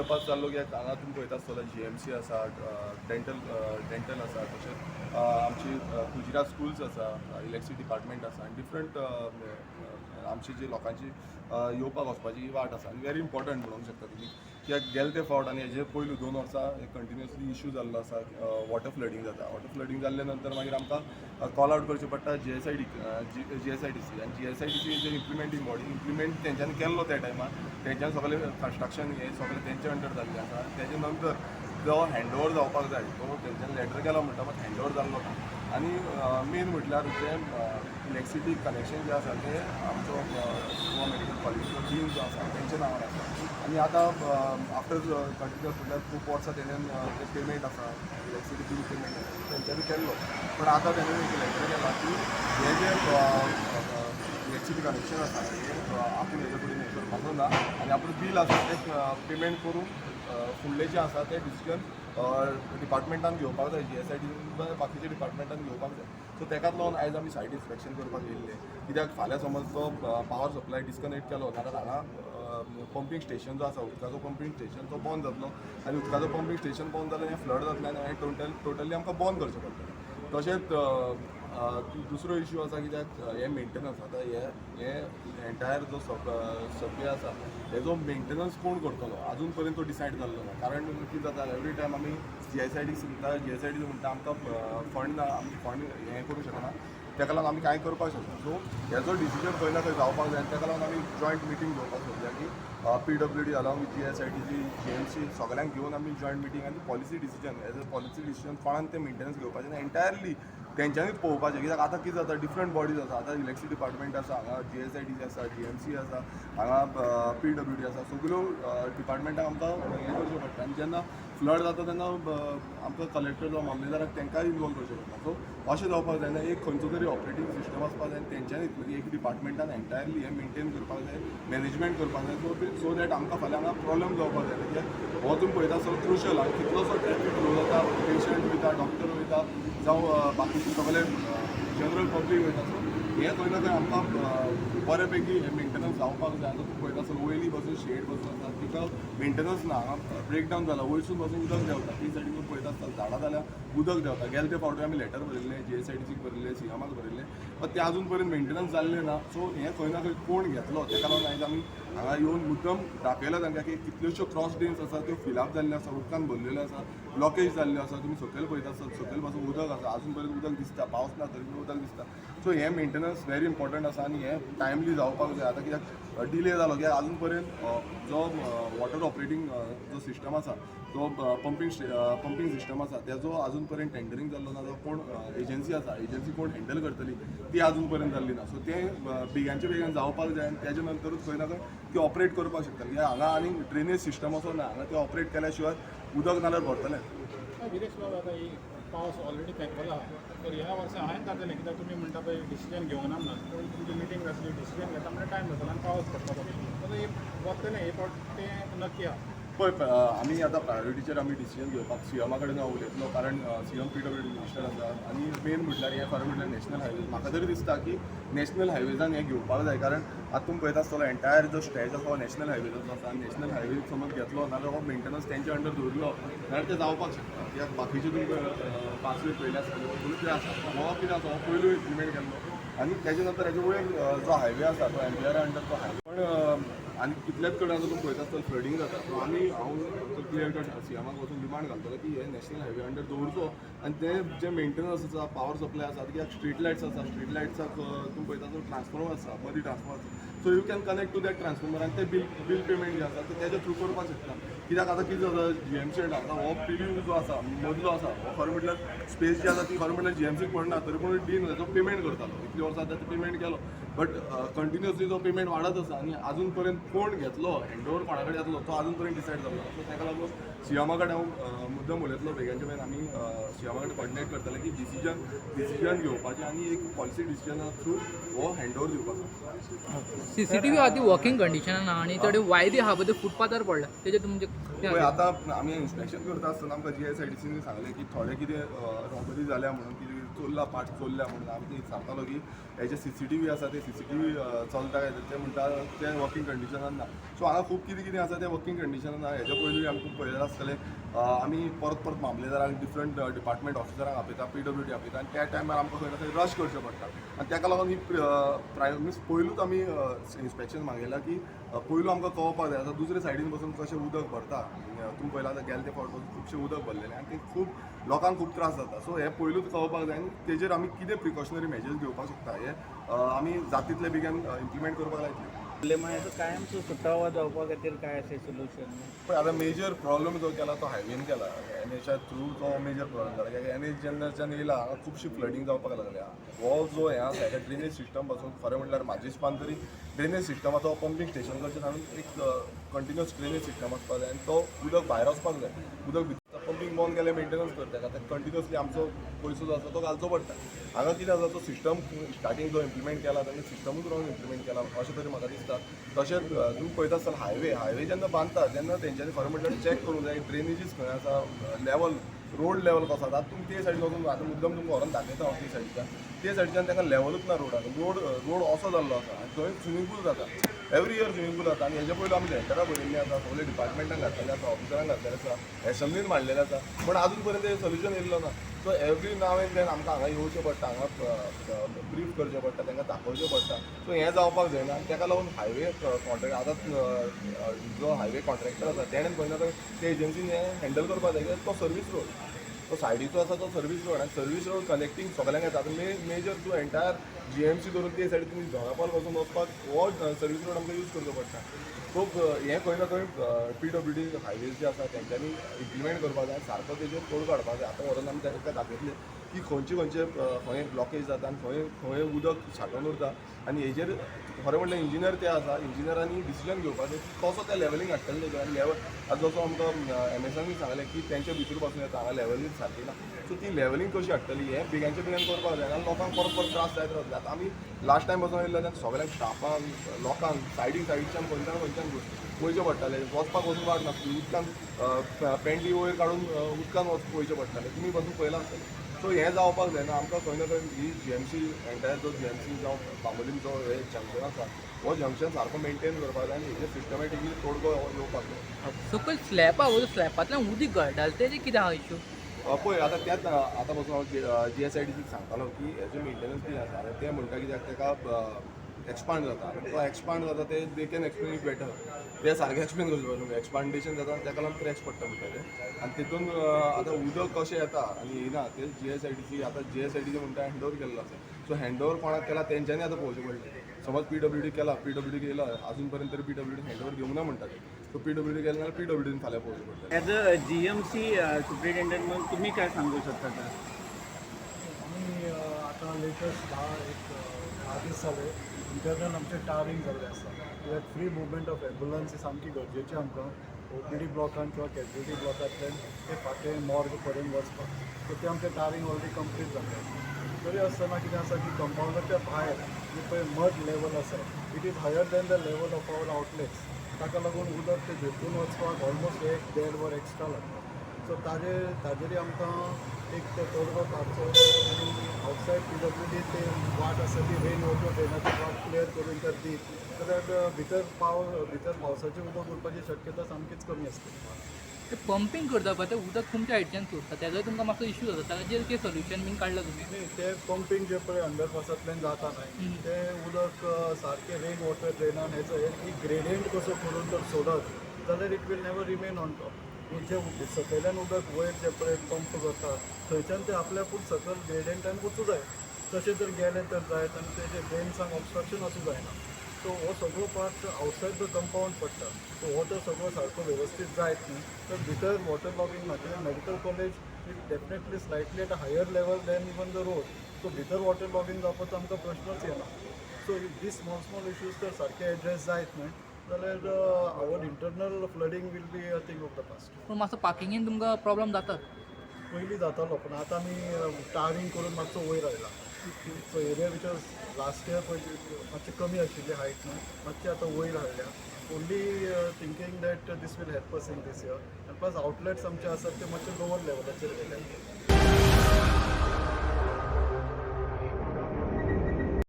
Underpass जाल्लो कित्याक हांगा तुमी पळयता आसतलो जीएमसी आसा, डेंटल डेंटल आसा, तशेंच आमची कुजिरा स्कुल्स आसा, इलेक्ट्रिसिटी डिपार्टमेंट आसा आनी डिफरंट आमची जी लोकांची येवपाक वचपाची वाट आसा. आनी व्हेरी इम्पॉर्टंट म्हणूंक शकता तुमी, कित्याक गेले ते फावट आनी हेजे पयलू 2 वर्सां कंटिन्युअसली इशू जाल्लो आसा, वॉटर फ्लडींग जाता. वॉटर फ्लडींग जाल्ले नंतर मागीर आमकां कॉल आवट करचें पडटा जीएसआयडी जीएसआयडीसी आनी जीएसआयडीसी जे इम्प्लिमेंटींग बॉडी, इम्प्लिमेंट तेंच्यांनी केल्लो त्या टायमार, तेंच्यांनी सगळें कन्स्ट्रक्शन हें सगळें तेंच्या अंडर जाल्लें आसा. तेजे नंतर जो हँड ओवर जावपाक जाय तो तेंच्यांनी लेटर केलो म्हणटा, मात हँड ओवर जाल्लो ना. आनी मेन म्हटल्यार जें इलेक्ट्रिसिटी कनेक्शन जें आसा तें आमचो गोवा मेडिकल कॉलेजीचो डीन जो आसा तेंच्या नांवार आसा. आनी आतां आफ्टर कंटिन्युअस म्हटल्यार खूब वर्सां तेणेन जें पेमेंट आसा, इलेक्ट्रिसिटी बील पेमेंट आसा, तेंच्यांनी केल्लो. पण आतां तेणें एक लेटर केलां की हें जें इलेक्ट्रिसिटी कनेक्शन आसा हें आपूण हेजे फुडें हें करपाचो ना आनी आपूण बील आसा तें पेमेंट करून फुडलें जें आसा तें डिसिजन डिपार्टमेंटान घेवपाक जाय, जीएसआयडी बाकीच्या डिपार्टमेंटान घेवपाक जाय. सो तेकाच लागून आयज आमी सायट इन्स्पेक्शन करपाक येयल्ले, कित्याक फाल्यां समज तो पावर सप्लाय डिस्कनेक्ट केलो जाल्यार हांगा पंपींग स्टेशन जो आसा, उदकाचो पंपींग स्टेशन, तो बंद जातलो आनी उदकाचो पंपींग स्टेशन बंद जाल्यार हें फ्लड जातलें आनी हें टोटली आमकां बंद करचें पडटलें. तशेंच दुसरो इश्यू आसा, कित्याक हे मेंटेनन्स आतां हे हे एंटायर जो सबवे आसा हेजो मेंटेनन्स कोण करतलो, अजून पर्यंत तो डिसायड जाल्लो ना. कारण कितें जाता, एवरी टायम आमी जीएसआयडीसी म्हणटा, जीएसआयडीसी म्हणटा आमकां फंड ना, आमी फंड हें करूंक शकना, ताका लागून आमी कांय करपाक शकना. सो हेजो डिसिजन खंय ना खंय जावपाक जाय आनी ताका लागून आमी जॉयंट मिटींग घेवपाक सोदल्या की PWD along with GSIDC, GMC सगळ्यांक घेवन आमी जॉयंट मिटींग आनी policy decision, as a policy decision कोणान तें मेंटेनन्स घेवपाचें आनी एंटायरली तेंच्यांनीच पळोवपाचें. कित्याक आतां कितें जाता, डिफरंट बॉडीज आसा. आतां इलेक्ट्रिसिटी डिपार्टमेंट आसा हांगा, जीएसआयडीसी आसा, जीएमसी आसा हांगा, पीडब्ल्यूडी आसा, सगळ्यो डिपार्टमेंटाक आमकां हें करचें पडटा. आनी जेन्ना फ्लड जाता तेन्ना आमकां कलेक्टर जावं मामलेदाराक तांकांय इनवॉल्व करचें पडटा. सो अशें जावपाक जायना. एक खंयचो तरी ऑपरेटींग सिस्टम आसपाक जाय आनी तेंच्यांनीच म्हणजे एक डिपार्टमेंटान एंटायरली हें मेंटेन करपाक जाय, मॅनेजमेंट करपाक जाय, सो सो that आमकां फाल्यां हांगा प्रॉब्लम जावपाक जायना. कित्याक हो तुमी पळयता सगळो क्रुशल आनी कितलोसो ट्रॅफीक फ्लो जाता, पेशंट वयता, डॉक्टर वयता, जावं बाकीचे सगळे जनरल पब्लीक वयता. सो हें खंय ना खंय आमकां बरे पैकी हें मेंटेनन्स जावपाक जाय. आतां तूं पळयता आसतलो वयली पासून शेड पासून आसा, तिका मेंटेनन्स ना. हांगा ब्रेकडावन जाला, वयरसून पासून उदक देंवता. ती सायडीन तूं पळयता आसतलो झाडां जाल्यार उदक देंवता. गेले ते फावटी आमी लेटर बरयल्ले, जीएसआयडीसीक बरयल्ले, सीएमाक बरयल्ले, पण ते अजून पर्यंत मेंटेनन्स जाल्लें ना. सो हें खंय ना खंय कोण घेतलो, तेका लागून आयज आमी हांगा येवन मुद्दम दाखयलां तांकां की कितल्योश्यो क्रॉस ड्रेन्स आसा त्यो फिलअप जाल्ल्यो आसा, उदकान भरलेल्यो आसा, ब्लॉकेज जाल्ल्यो आसा. तुमी सकयल पळयता आसत, सकयल पासून उदक आसा, अजून पर्यंत उदक दिसता. पावस ना तरी पूण उदक दिसता. सो हें मेंटेनन्स व्हेरी इम्पॉर्टंट आसा आनी हें टायमली जावपाक जाय. आतां कित्याक डिले जालो, कित्याक अजून पर्यंत जो वॉटर ऑपरेटींग जो सिस्टम आसा, जो पंपींग पंपींग सिस्टम आसा, तेजो अजून पर्यंत टेंडरींग जाल्लो ना. जो कोण एजन्सी आसा, एजन्सी कोण हँडल करतली ती अजून पर्यंत जाल्ली ना. सो तें बेगानच्या बेगान जावपाक जाय आनी तेज्या नंतरूच खंय ना खंय ती ऑपरेट करपाक शकतली. कित्याक हांगा आनी ड्रेनेज सिस्टम असो ना हांगा, ते ऑपरेट केल्या शिवाय उदक नाल्यार भरतलें. विरेश बाब, आतां ही पावस ऑलरेडी तेंकलो आहा, तर ह्या वर्सा हांवें जातलें, कित्याक तुमी म्हणटा पळय डिसिजन घेवंक ना म्हणून, पूण तुमची मिटींग जातली, डिसिजन घेता म्हणल्यार टायम जातलो आनी पावस पडटलो, तर हे वतलें हे फावट तें नक्की आहा. पळय, आमी आतां प्रायोरिटीचेर आमी डिसिजन घेवपाक सीएमा कडेन हांव उलयतलो, कारण सीएम पीडब्ल्यूडी मिनिस्टर आसा. आनी मेन म्हटल्यार हें खरें म्हटल्यार नॅशनल हायवे, म्हाका तरी दिसता की नॅशनल हायवेजान हें घेवपाक जाय. कारण आतां तुमी पळयता आसतलो एंटायर जो स्ट्रेच आसा हो नॅशनल हायवेजाचो आसा. आनी नॅशनल हायवे समज घेतलो नाल्यार हो मेंटेनन्स तेंच्या अंडर दवरलो जाल्यार तें जावपाक शकता. कित्याक बाकीचे तुमकां पासवे पळयले आसतले, पयलू आसा, हो कितें आसा, हो पयलू इम्प्लिमेंट केल्लो आनी तेजे नंतर हेजे वयर जो हायवे आसा तो एमबीआर अंडर तो हायवे. पण आनी कितल्याच कडेन आतां तुमी पळयता आसतलो फ्लडींग जाता. सो आमी हांव क्लियर कट सीएमाक वचून डिमांड घालतलो की हे नॅशनल हायवे अंडर दवरचो आनी ते जे मेंटेनन्स आसा, पावर सप्लाय आसा, कित्याक स्ट्रीट लायट्स आसा, स्ट्रीट लायट्साक तुमी पळयता तो ट्रान्सफॉर्मर आसा, मदीं ट्रान्सफॉर्मर आसा, so you can connect to that transformer आनी ते बील बील पेमेंट जें आसा ते तेज्या थ्रू करपाक शकता. कित्याक आतां कितें जाता, जीएमसी आतां हो पिल्यू जो आसा मदलो आसा, हो खरें म्हटल्यार स्पेस जी आसा ती खरें म्हटल्यार जीएमसीक पडना, तरी पूण डीन ताचो पेमेंट करतालो. इतलीं वर्सां आतां पेमेंट केलो, बट कंटिन्युअसली तो पेमेंट वाडत आसा आनी अजून पर्यंत कोण घेतलो, हँड ओवर कोणा कडेन जातलो तो अजून पर्यंत डिसायड जालो. सो ताका लागून सीएमा कडेन हांव मुद्दम उलयतलो. बेगानच्या बेगीन आमी सीएमा कडेन कॉर्डिनेट करतले की डिसिजन घेवपाचें आनी एक पॉलिसी डिसिजना थ्रू हो हँड ओवर दिवपाचो. सीसीटीव्ही आदी वर्किंग कंडिशनान ना आनी थोडे वायरी आहा पळय ते फुटपाथार पडल्या, तेजे तुमचे पळय, आतां आमी इन्स्पेक्शन करता आसतना आमकां जीएसआयडीसीन सांगलें की थोडे कितें रॉबरी जाल्या म्हणून कितें. चोरला पार्ट चोरल्या म्हणून आमी ते सांगतालो की हेजे सीसीटीव्ही आसा, ते सीसीटीव्ही चलता काय, ते म्हणटा ते वर्किंग कंडिशनान ना. सो हांगा खूब कितें कितें आसा ते वर्किंग कंडिशनान ना. हेच्या पयलूय आमकां पळयलें आसतलें, आमी परत परत मामलेदारांक, डिफरंट डिपार्टमेंट ऑफिसरांक आपयता, पीडब्ल्यूडी आपयता आनी त्या टायमार आमकां खंय ना खंय रश करचें पडटा आनी ताका लागून ही प्राय मिन्स पयलूच आमी इन्स्पेक्शन मागयला की पयलू आमकां कळपाक जाय. आतां दुसरे सायडीन बसून कशें उदक भरता तुमी पळयलां आतां, गेले ते फावट पासून खुबशें उदक भरलेलें आनी ते खूब लोकांक खूब त्रास जाता. सो हें पयलूच कळपाक जाय आनी तेजेर आमी कितें प्रिकॉशनरी मेजर्स घेवपाक शकता हे आमी जाता तितले बेगीन इम्प्लिमेंट करपाक लायतले. प्रॉब्लेमाचो कायमचो सुटावो जावपा खातीर काय अशें सोल्युशन? पळय, आतां मेजर प्रॉब्लम जो केला तो हायवेन केला, एनएचा थ्रू तो मेजर प्रॉब्लम जाला, कित्याक एनएच जेन्नाच्यान येयला हांगा खुबशी फ्लडींग जावपाक लागल्या. हो जो हें आसा हेका ड्रेनेज सिस्टम पासून, खरें म्हणल्यार म्हाज्या हिसपान तरी ड्रेनेज सिस्टमाचो पंपींग स्टेशन करचें सांगून एक कंटिन्युअस ड्रेनेज सिस्टम आसपाक जाय आनी तो उदक भायर वचपाक जाय. उदक भितर पंपींग बंद केलें, मेंटेनन्स करता, आतां कंटिन्युअसली आमचो पयसो जो आसा तो घालचो पडटा. हांगा कितें आसा, तो सिस्टम स्टार्टींग जो इम्प्लिमेंट केला ताणें सिस्टमूच रॉंग इम्प्लिमेंट केला अशें तरी म्हाका दिसता. तशेंच तुमी पळयता आसतना हायवे हायवे जेन्ना बांदता तेन्ना तेंच्यांनी खरें म्हटल्यार चॅक करूंक जाय ड्रेनेजीस खंय आसा, लेवल रोड लेवल कसो आसा. आतां तुमी ते सायडीन वचून, आतां मुद्दम तुमकां व्हरोन दाखयता हांव ते सायडीच्यान, ते सायडीच्यान तांकां लेवलूच ना रोडाक. रोड रोड असो जाल्लो आसा आनी थंय स्विमींग पूल जाता, एवरी इयर स्विमींग पूल जाता. आनी हेजे पयलू आमी लेटरां बरयल्लीं आसा, सगळे डिपार्टमेंटान घातलेले आसा, ऑफिसरांक घातलेले आसा, एसेंब्लीन मांडलेले आसा, पूण आजून पर्यंत हें सोल्युशन येयल्लो ना. So every now and then आमकां हांगा येवचें पडटा, हांगा ब्रीफ करचें पडटा, तांकां दाखोवचें पडटा. सो हें जावपाक जायना आनी ताका लागून हायवे कॉन्ट्रॅक्ट आतां जो हायवे कॉन्ट्रॅक्टर आसा तेणें खंय ना खंय ते एजन्सीन हें हँडल करपाक जाय, कित्याक तो सर्वीस रोड तो सायडीचो आसा, तो सर्वीस रोड आनी सर्वीस रोड कनेक्टींग सगल्यांक येता. आतां मेजर तूं एंटायर जीएमसी धरून ते सायडीन तुमी दोनापावल पासून वचपाक हो सर्वीस रोड आमकां यूज करचो पडटा. सो हें खंय ना खंय पीडब्ल्यूडी हायवेज जे आसा तेंच्यांनी इम्प्लिमेंट करपाक जाय, सारको तेजेर तोडगो हाडपाक जाय. आतां व्हरोन आमी तांकां दाखयतले की खंयचे खंयचे खंय ब्लॉकेज जाता आनी खंय खंय उदक सांठोवन उरता आनी हेजेर खरें म्हणल्यार इंजिनियर ते आसा, इंजिनियरांनी डिसिजन घेवपाक जाय की कसो ते लेवलिंग हाडटले तेजेर. आनी लेवल आतां जसो आमकां एमएसानी सांगलें की तेंच्या भितर पासून येता, हांगा लेवलिंग सारकी ना, सो ती लेवलिंग कशी हाडटली हें बेगानच्या बेगीन करपाक जाय आनी लोकांक परत परत त्रास जायत रावतले. आतां आमी लास्ट टायम पासून येयल्ले तेन्ना सगळ्यांक स्टाफांक, लोकांक सायडीक सायडीच्यान खंयच्यान खंयच्यान वयचें पडटालें, वचपाक वचून वाट नासली, उदकान पेंटी वयर काडून उदकान वयचें पडटालें, तुमी पासून पळयलां आसतलें. सो हें जावपाक जायना. आमकां खंय ना खंय ही जीएमसी एंटायर जो जीएमसी जावं बांबोलीम जो हे जंक्शन आसा, हो जंक्शन सारको मेंटेन करपाक जाय आनी हेजेर सिस्टमॅटिकली तोडगो येवपाक जाय. सकयल स्लॅब आहा, स्लॅबांतल्यान उदीक गळटा, तेजें कितें आहा इशू? पळय, आतां त्याच आतां पासून हांव जीएसआयडीसीक सांगतालो की हेजें मेंटेनन्स कितें आसा. आतां ते म्हणटा कित्याक ताका एक्सपांड जाता, आनी तो एक्सपांड जाता ते they can explain it better, ते सारकें एक्सप्लेन करचें पडटा. एक्सपांडेशन जाता आनी ताका लागून क्रॅक्स पडटा म्हणटा ते. आनी तितून आतां उदक कशें येता आनी येयना ते जीएसआयडीसी, आतां जीएसआयडीसी म्हणटा हँड ओवर केल्लो आसा. सो हँड ओवर कोणाक केला तेंच्यांनी आतां पळोवचें पडलें. समज पीडब्ल्यूडी केला, पीडब्ल्यूडी केला, अजून पर्यंत तरी पीडब्ल्यूडी हँड ओवर घेवंक ना म्हणटा ते. सो पीडब्ल्यूडी केलें जाल्यार पीडब्ल्यूडीन फाल्यां पळोवचें पडटलें. As a GMC superintendent म्हणून तुम्ही काय सांगू शकता? आमी आतां लेटस्ट 10 दीस जाले इंटरनल आमचें टारींग जाल्लें आसा, कित्याक फ्री मुवमेंट ऑफ एम्बुलन्स ही सामकी गरजेची आमकां ओपीडी ब्लॉकान किंवा कॅज्युलिटी ब्लॉकांतल्यान ते फाटें मॉर्ग पर्यंत वचपाक. सो तें आमचें टारींग ऑलरेडी कंप्लीट जाल्लें आसा. तरी आसतना कितें आसा की कंपाउंडाच्या भायर जी पळय मड लेवल आसा, it is higher than the level of our outlets. ताका लागून उदक तें झिरपून वचपाक ऑलमोस्ट एक देड वर एक्स्ट्रा लागता. सो ताजेरय आमकां एक ते तोडगो काडचो आनी आवटसायड पीडब्ल्यूडी ते वाट आसा ती रेन वॉटर ड्रेनाची वाट क्लियर करून तर दीत जाल्यार भितर पावसाचें उदक उरपाची शक्यता सामकीच कमी आसतली. ते पंपींग करता पळय, ते उदक तुमच्या सायडच्यान सोडटा, तेजोय तुमकां मातसो इशू जाता, ताजेर कितें सोल्युशन बीन काडलां तुमी? न्ही, ते पंपींग जे पळय अंडरपासांतल्यान जाता न्हय, तें उदक सारकें रेन वॉटर ड्रेनान हेजो एक ग्रेडियंट कसो करून जर सोडत जाल्यार it will never remain on top. जे सकयल्यान उदक वयर जे पळय पंप करता थंयच्यान ते आपल्याकूच सकयल ग्रेडियंटान वचूं जाय. तशें जर गेलें तर जायत आनी तेजें ड्रेन्सांक ऑबस्ट्रक्शन आसूं जायना. सो हो सगळो पार्ट आवटसायड the compound पडटा. सो हो तर सगळो सारको वेवस्थीत जायत न्ही तर भितर वॉटर लॉगिंग ना, कित्याक medical college is definitely slightly at a higher level than even the road. So भितर वॉटर लॉगिंग जावपाचो आमकां प्रश्नच येना. So if these small small issues तर सारके एड्रेस जायत न्हय जाल्यार our internal flooding will be a thing of the past. पूण मातसो पार्किंगेन तुमकां प्रॉब्लम जातात. पयलीं जातालो, पूण आतां आमी टारींग करून मातसो वयर आयला. So area which was last year पळय मातशें कमी आशिल्ली हायट न्हय, मातशी आतां वयर हाडल्या, only thinking that this will help us in this year. आनी प्लस आवटलेट्स आमचे आसात ते मातशे लोवर लेवलाचेर गेले.